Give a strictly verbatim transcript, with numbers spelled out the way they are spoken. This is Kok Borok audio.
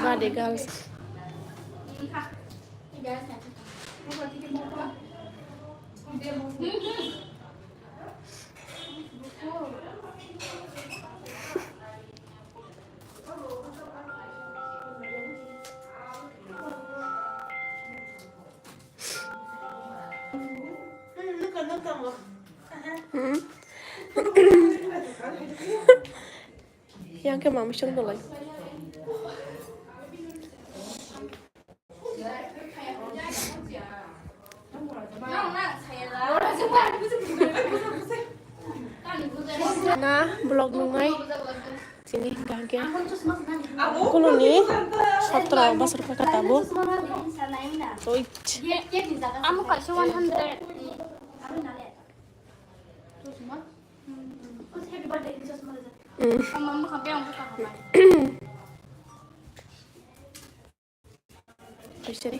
Bade girls. Hmm. Yang ke mami song dolai. Na vlog nungai. Sini gangke. Kuluni satra basur kaka tabu. Toi. Amo kaisa one hundred. Mm. Sorry.